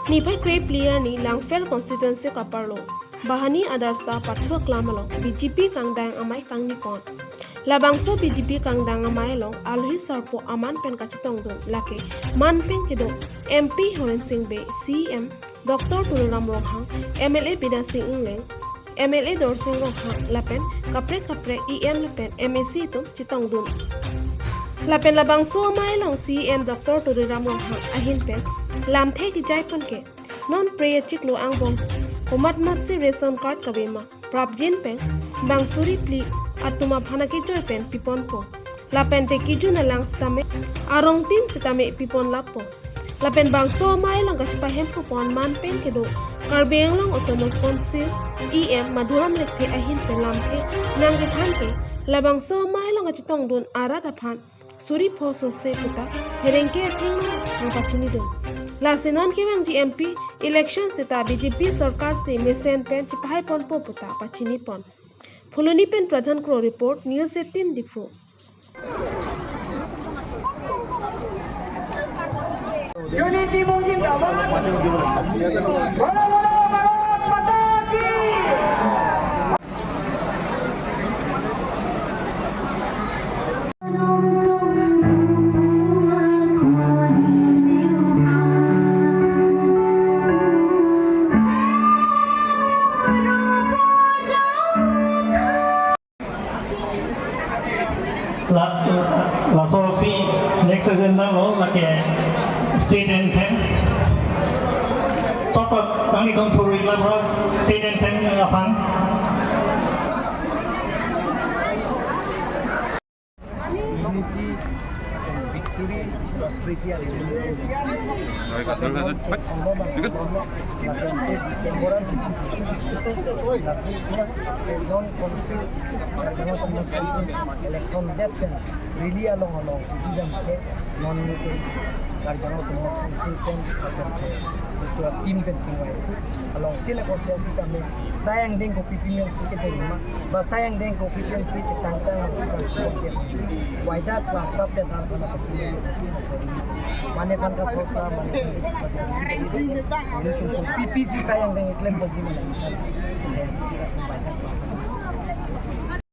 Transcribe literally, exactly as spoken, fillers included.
Niphai krepli arni Langpher constituency kaparlo Bahani Adarsha Pathu Aklam along B J P kangdang amei kangni pon. Labangso B J P kangdang amei along alohi sarpo aman pen kachetongdun lake manpeng kedo M P Horen Sing Bey, C E M Doctor Tuliram Ronghang, M L A Bidya Sing Engleng, M L A Dorsing Ronghang lapen kaprek kaprek E M lapen M A C atum chetongdun. Lapen labangso amei along C E M Doctor Tuliram Ronghang ahin pen lamthe kejai pon ke non pre achiklo angbong komat mat si ration card kave ma prapjin pen bang suri phli atum aphan akejoi pen piponpo. Lapen te kejun alang sitame arong tin sitame pipon lappo. Lapen bangso amei along kachepahemphu pon manpeng kedo Karbi Anglong Autonomous Council E M Madhuram Lekthe ahin pen lamthe nangkethan ke labangso amei along kachetongdun arat aphan suri pho sose puta pherangke athengno nangpachinidun. Lasi non kevangji M P election seta B J P sorkar si mesen pen chepahai ponpo puta pachini pon. Phuloni pen Pradhan Kro report, News eighteen Diphu. Unity Movement जिंदाबाद। बोलो, बोलो, भारत माता की। La, laso pi next agenda lo lake state anthem. Sopak kami kong puri labra state anthem aphan. Unity, victory, prosperity, and December and city. Zone council, Karbi Anglong Autonomous Council, election date pen rally along along, isi jam ke non ni ke Karbi Anglong Autonomous Council pen, Karbi Anglong team pen chingvai si along tin constituency kami sai angdeng kopi pen si kedeng ma, ba sai angdeng kopi pen si ketang tang ma suka suka si waidat klasa pen ran kana kachini si na sorry. Mane pan ka sorsa, mane ini tuh P P C sai angdeng klem bagi mana bisa.